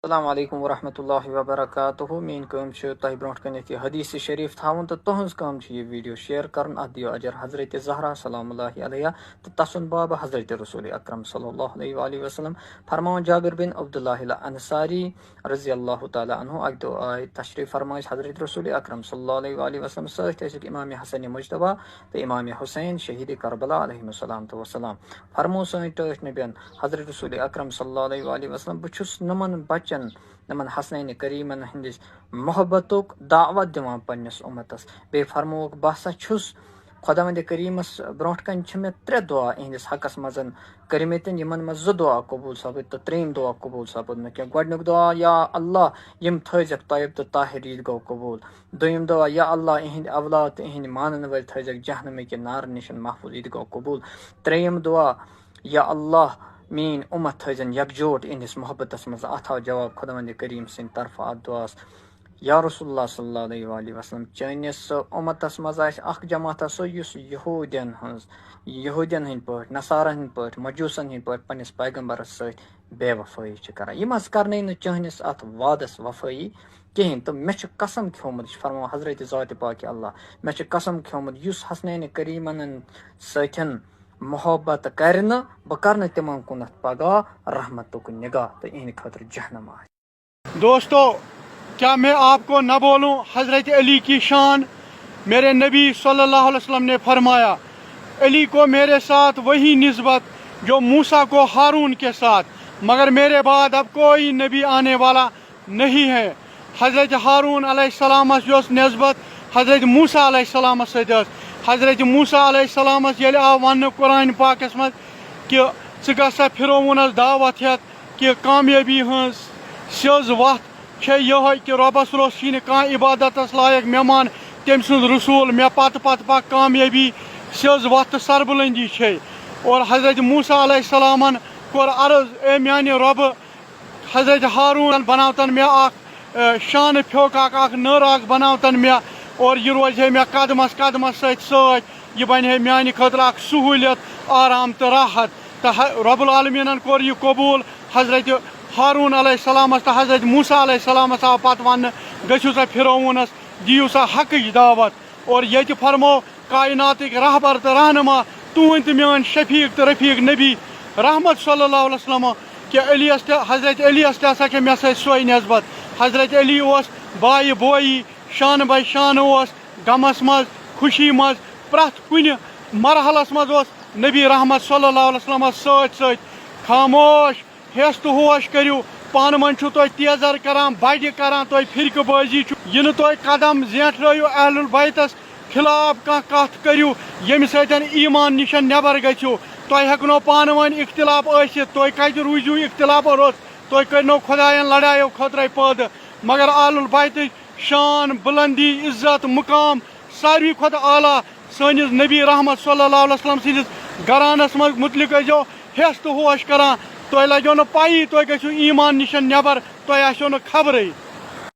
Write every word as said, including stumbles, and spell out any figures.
السلام علیکم ورحمۃ اللہ وبرکاتہ۔ میٲنۍ کٲم چھِ تۄہہِ برونٛٹھ کَنٮ۪تھ یہِ حدیث شریف تھاوُن، تہٕ تُہٕنٛز کٲم چھِ یہِ video share کَرُن۔ اَتھ دِیِو اجر حضرت زہرا سلام اللہ علیہا تہٕ تسُنٛد باب حضرت رسول اکرم صلی اللہ علیہ وآلہ وسلم۔ فرماوان جابر بن عبداللہ الانصاری رضی اللہ تعالیٰ عنہ، اَکہِ دۄہ آے تشریف فرما اَسہِ حضرت رسول اکرم صلی اللہ علیہ وآلہ وسلم سۭتۍ، ٲسِکھ امام حسن مجتبیٰ تہٕ امام حسین شہید کربلا علیہم السلام تہٕ وسلام۔ فرموو سٲنۍ ٹٲٹھۍ نبیَن حضرت رسول اکرم صلی اللہ علیہ وآلہ وسلم، بہٕ چھُس نمن بچن، نمن حسنین کریمن ہٕنٛدِس محبتُک دعوت دِوان پننِس اُمتس۔ بیٚیہِ فرمووُکھ، بہٕ ہسا چھُس خۄداوندِ کریٖمس برونٛٹھ کنہِ چھِ مےٚ ترٛےٚ دُعا اِہِنٛدِس حقس منٛز کٔرمٕتٮ۪ن، یِمن منٛز زٕ دُعا قبوٗل سپٕدۍ تہٕ ترٛیٚیِم دُعا قبوٗل سپُد نہٕ کینٛہہ۔ گۄڈٕنیُک دُعا، یا اللہ، یِم تھٲیزٮ۪کھ طیب تہٕ طاہر عیٖدگاہ قبوٗل۔ دوٚیِم دُعا، یا اللہ، اِہِنٛدۍ اولاد تہٕ اِہِنٛدۍ مانن وٲلۍ تھٲیزٮ۪کھ جہنمہٕ کہِ نارٕ نِشن محفوٗظ عیٖدگاہ قبوٗل۔ ترٛیٚیِم دُعا، یا اللہ، میٛٲنۍ اُمت تھٲیزٮ۪ن یکجوٹ اِہِنٛدِس محبتس منٛز۔ اتھ آو جواب خۄداوندِ کریٖم سٕنٛدِ طرفہٕ اتھ دُعاہس۔ یا رسول اللہ صلی اللہ علیہ وآلہ وسلم، چٲنِس اُمتس منٛز آسہِ اکھ جماعت سۄ، یُس یہودین ہٕنٛز، یہودین ہٕنٛدۍ پٲٹھۍ، نصارن ہٕنٛدۍ پٲٹھۍ، مجوٗسن ہٕنٛدۍ پٲٹھۍ پننِس پیغمبرس سۭتۍ بے وفٲیی چھِ کران۔ یِم حظ کرنَے نہٕ چٲنِس اتھ وعدس وفٲیی کِہیٖنۍ۔ تہٕ مےٚ چھُ قسم کھیومُت، یہِ چھُ فرماوان حضرت ذات پاک اللہ، مےٚ چھُ قسم کھیومُت، یُس حسنین کریمن سۭتۍ محبت کرِ نہٕ، بہٕ کرٕ نہٕ تِمن کُنتھ پگاہ رحمتُک نگاہ تہٕ یِہنٛدِ خٲطرٕ جہنم آسہِ۔ دوستو، کیا میں آپ کو نہ بولوں حضرت علی کی شان؟ میرے نبی صلی اللہ علیہ وسلم نے فرمایا، علی کو میرے ساتھ وہی نسبت جو موسیٰ کو ہارون کے ساتھ، مگر میرے بعد اب کوئی نبی آنے والا نہیں ہے۔ حضرت ہارون علیہ السلامس یۄس نسبت حضرت موسیٰ علیہ السلامس سۭتۍ ٲس، حضرت موسیٰ علیہ السلامس ییٚلہِ آو وننہٕ قرآن پاکس منٛز کہِ ژٕ گژھ سا فرعونس دعوت ہٮ۪تھ، کہِ کامیٲبی ہٕنٛز سیٚز وَتھ چھےٚ یِہوٚے کہِ رۄبَس روٚس چھِنہٕ کانٛہہ عبادتَس لایق، مےٚ مان تٔمۍ سُنٛد رسوٗل، مےٚ پَتہٕ پَتہٕ پَکھ کامیٲبی، سیٚز وَتھ تہٕ سربلندی چھے۔ اور حضرت موسیٰ علیہ السلامَن کوٚر عرض، اے میٛانہِ رۄبہٕ، حضرت ہارون بناوتن مےٚ اکھ، اے، شانہٕ پھیوٚک اکھ، اکھ نٔر اکھ بناوتن مےٚ، اور یہِ روزِ ہے مےٚ قدمس قدمس سۭتۍ سۭتۍ، یہِ بنہِ ہے میانہِ خٲطرٕ اکھ سہوٗلیت، آرام تہٕ راحت۔ تہٕ ح-، رب العالمیٖنن کوٚر یہِ قبوٗل۔ حضرت ہارون علیہ السلامس تہٕ حضرت موسیٰ علیہ السلامس آو پتہٕ وننہٕ، گٔژھِو سا فرعونس، دِیِو سا حقٕچ دعوت۔ اور ییٚتہِ فرمو کائناتٕکۍ رہبر تہٕ رہنما، تُہٕنٛدۍ تہٕ میٲنۍ شفیق تہٕ رفیق نبی رحمت صلی اللہ علیہ وسلم، کہِ علیس تہِ، حضرت علیس تہِ ہسا چھِ مےٚ سۭتۍ سۄے نسبت۔ حضرت علی اوس بایہِ بویی، شانہٕ بے شانہٕ اوس، غمس منٛز، خوشی منٛز، پرٛٮ۪تھ کُنہِ مرحلس منٛز اوس نبی رحمت صلی اللہ علیہ وسلمس سۭتۍ سۭتۍ۔ خاموش، ہیس تہٕ ہوش کٔرِو، پانہٕ ؤنۍ چھِو تُہۍ تیزر کران، بڈِ کران، تُہۍ فرقہٕ بٲزی چھِو۔ یہِ نہٕ تُہۍ قدم زینٹھرٲیِو اہل البیتس خلاف کانٛہہ کتھ کٔرِو، ییٚمہِ سۭتۍ ایمان نِشن نٮ۪بر گژھِو۔ تۄہہِ ہٮ۪کنو پانہٕ ؤنۍ اختلاف ٲسِتھ، تُہۍ کتہِ روٗزِو اختلافن روٚس؟ تُہۍ کٔرنو خۄداین لڑایو خٲطرے پٲدٕ۔ مگر اہل البیتٕچ شان، بلندی، عزت، مقام ساروی کھۄتہٕ اعلیٰ سٲنِس نبی رحمت صلی اللہ علیہ وسلم سٕنٛدِس گرانس منٛز متعلق ٲسۍزیو ہیس تہٕ ہوش کران۔ تۄہہِ لگیو نہٕ پَیی، تُہۍ گٔژھِو ایمان نِشن نٮ۪بر، تۄہہِ آسیو نہٕ خبرٕے۔